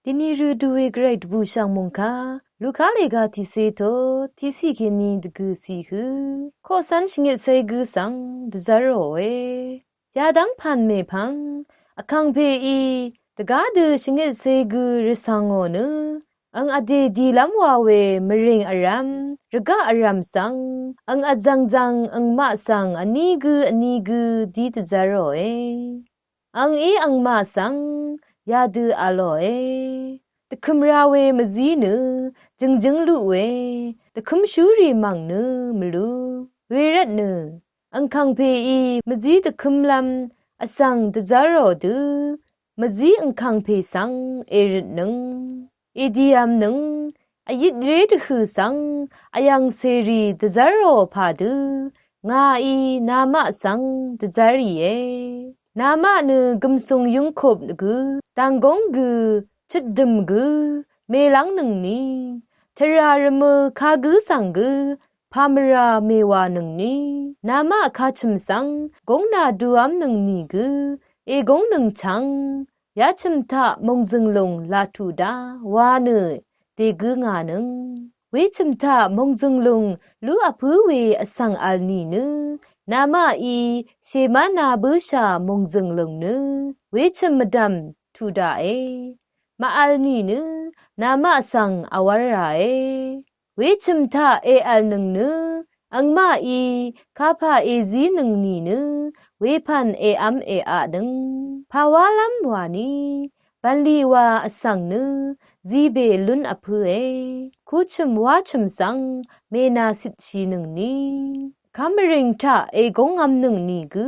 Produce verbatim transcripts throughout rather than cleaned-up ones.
Dini rø duwe gvray dvbùshv̀ng mòngkà Luka lèga tiqsé to tiqsiq kèní dvgø̀ siq hø koqcv́n shvngøt cé gǿ svng dvzv́ròe. Yadv́ng pàn mèpvng vkàngpèí dvgá dø shvngøt cé gǿ rvcv̀ngò nø ang vdè dìlv́m wa we mvrìng vrv́m rvgaq vrv̀m svng ang vzv̀ngzv̀ng angmaq svng vní gǿ vní gǿ dí dvzv́ròe. Angí angmaq svng yadø v̄lòe. Dvkø̄m ra we mvzí nø jø̀ngjǿng luq we dvkǿmshúrì mv̀ng nø mvlú. Wervtnø angkàngpèí mvzí dvkǿmlv́m vsvng dvzv́rò dø mvzí angkàngpè svng èrøtnøng èdiv̄mnøng vyit ré dvhø̀ svng vyv̀ng cèrì dvzv́rò pà dø ngàí namaq svng dvzv́rìe. Namaq nø gv̀msùng yv́ngkup gø dànggóng gø chøtdø̀m gø mèlv́ngnøngni tvrà rvmø̄ kagǿ svng gø pàmvrà mèwànøngni namaq kachø̀m svng góngna duv̄mnøng nìgø ègóngnøng chvng yachø̀m taq mòngzø̀ng lùng laq tuq dá wa nø dègǿ ngànøng. Wechø̀m taq mòngzø̀ng lùng lú vpǿ we vsvng v̄l nìnø namaqí shèmána bǿshà mòngzø̀ng lùng nø wechø̀m mvdv̀m tuq daqe. Màvl nìnø namaq svng vwv́ràe. Wechø̀m taq èv̀lnøng nø angmaqí kapà èzínøng nìnø wepv̀n èv́m èaqnøng pàwálv́m wàní bv̀nlì wa vsvng nø zibè lún vpǿe. Kuchø̀m wáchø̀m svng mènàcitshìnøngni kàmvrìng taq ègóngv̄mnøng nìgø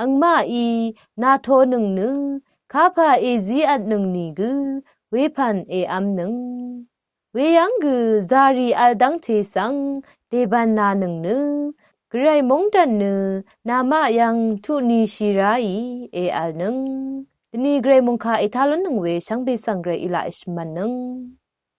angmaqí nàtonøng nø kapà èzívtnøng nìgø wepv̀n èv́mnøng. Weyv́ng gø zàrì v̄l dv́ngte svng dèbv̀nnanøng nø gvray móngdàn nø namaq yv́ng tuqnishì ráì èv̀lnøng. Dvni gvray mòngkà ètá lúnnøng we shvngbe svng gvray í laq èshvmv̀nnøng.